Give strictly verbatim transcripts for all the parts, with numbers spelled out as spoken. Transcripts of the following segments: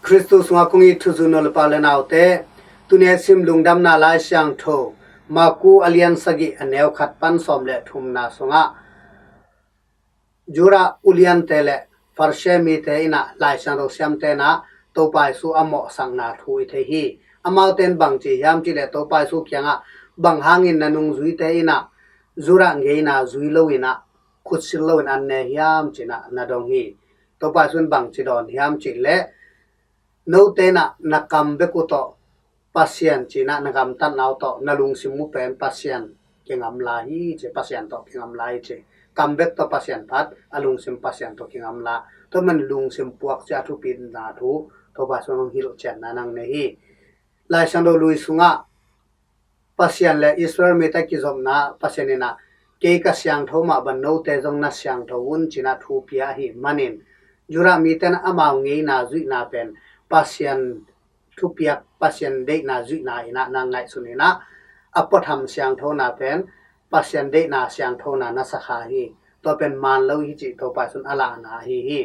Khristu sungah kong it thuzu nu le pa le naute, tuni a sim lungdamna Lai Siangtho Maku a lian sagih a neu khat pan sawm le thumna sungah Judah uliante le Farsia mite in ah Lai Siangtho siamte in ah Topa Jesu a mawhsakna thu i thei hi. Amaute in bang ci hiam cih leh Topa Jesu kiangah bang hangin na nungzuite in ah Judah ngeina zui lo in ah khutsil lo in an ne hiam ci-in ah na dong hi. Topa Jesu in bang ci dawn hiam cih leh note in ah na kam bek uh tawh Pasian ci-in ah na gamtatna uh tawh na lungsim uh pen Pasian kingam lai hi ci, Pasian tawh kingam lai hi ci. Kam bek tawh Pasian phat, a lungsim Pasian tawh kingam lai. Tua man lungsim puak ci a thupina thu Topa Jesu in hong hilhcianna nang nei hi. Lai Siangtho lui sungah Pasian le Israel mite kizopna Pasian in ah kei ka siangtho mah bang note zong na siangtho un ci-in ah thu pia ahih manin Judah mite in ah amau ngeina zuihna pen Pasian thupiak, Pasian deihna zuihna in ah na ngaihsun in ah a puatham siangthona pen Pasian deihna siangthona na sakha hi. Tua pen man lo hi cih Topa Jesu in a lahna ahi hi.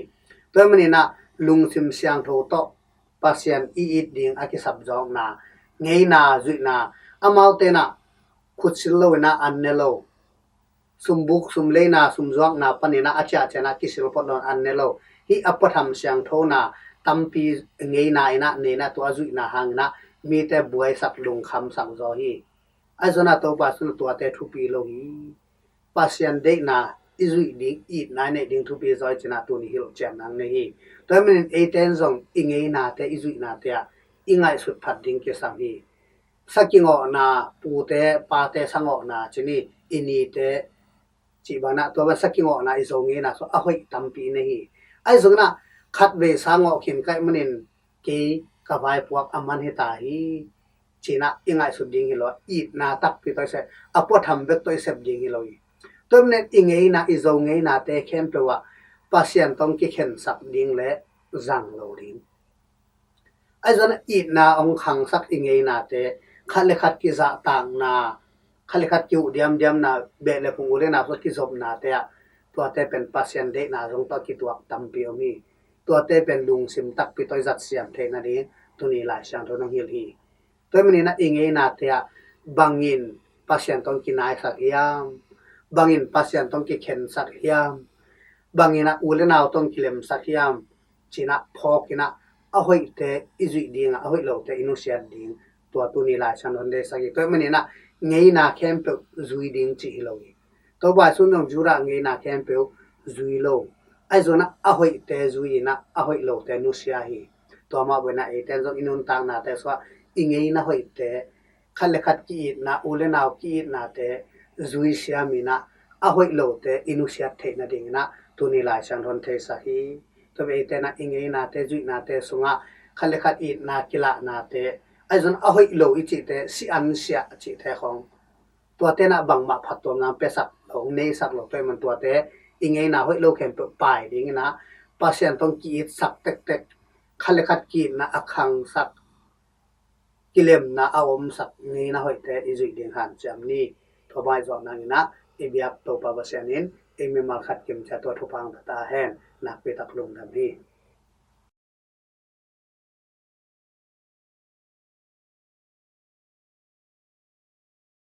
Tua ahih manin ah lungsim siangtho tawh Pasian i it ding a kisapzawkna, ngeina zuihna, amaute in ah khutsil lo in ah an ne lo, sumbuk sumleina sumzuakna panin ah a ciahciah in ah kisil phot lo in an ne lo. Hih a puatham siangthona tampi ngeina in ah nei in ah tua a zuihna hangin ah mite buaisak lungkhamsak zaw hi. Ahi zongin ah Topa Jesu in ah tuate thupi lo hi. Pasian deihna i zuih ding, itna i neih ding thupi zaw hi ci-in ah tuni hilhcianna nei hi. Tua ahih manin eite in zong i ngeinate, i zuihnate ah i ngaihsut phat ding kisam hi. Sakingawhna, pute pate sangawhna ci-in i nite cih bangin ah tua bang sakingawhna i Zo ngeina sungah a hoih tampi nei hi. Ahi zongin ah khatvei sangawh khin ka hih manin kei ka vaipuak a man hi ta hi ci-in ah i ngaihsut ding hi lo, itna takpi tawh i sep, a puatham bek tawh i sep ding hi lo hi. Tua ahih manin i ngeina, i Zo ngeinate khempeuh ah Pasian tawh kikhensak ding le zang lo ding. Ahi zongin ah itna hong khangsak i ngeinate, khat le khat kizahtakna, khat le khat ki-uh diamdiamna, beh le phung, u le nau sungah kizopnate ah tuate pen Pasian deihna zong tawh kituak tampi om hi. Tuate pen lungsim takpi tawh i zatsiam theih nading tuni Lai Siangtho in hong hilh hi. Tua ahih manin ah i ngeinate ah bangin Pasian tawh kinaisak hiam, bangin Pasian tawh kikhensak hiam, bangin ah u le nau tawh kilemsak hiam ci-in ah phawk in ah a hoihte i zuih ding a, a hoih lote i nusiat ding, tua tuni Lai Siangtho in deihsak hi. Tua ahih manin ah ngeina khempeuh zui ding cih hi lo hi. Topa Jesu in zong Judah ngeina khempeuh zui lo. Ahi zongin ah a hoihte zui in ah a hoih lote nusia hi. Tua mah bangin ah eite in zong i nuntaknate sungah i ngeina hoihte, khat le khat ki-itna, u le nau ki-itnate zui siam in ah a hoih lote i nusiat theih nadingin ah tuni Lai Siangtho in theisak hi. Tua bang eite in ah i ngeinate, zuihnate sungah khat le khat itna kilahnate, ahi zongin a hoih lo i cihte, si an siah cihte khawng, tuate in ah bangmah phattuamna hong piasak lo, hong neisak lo, tua ahih manin tuate i ngeina hoih lo khempeuh paai dingin ah Pasian tawh ki-itsak tektek, khat le khat ki-itna a khangsak, kilemna a omsak ngeina hoihte i zuih ding hanciam ni. Tua bang i zawh nadingin ah i biak Topa Pasian in ei mimal khat kim ciat tua thupha hong pia ta hen. Nakpi tak lungdam hi.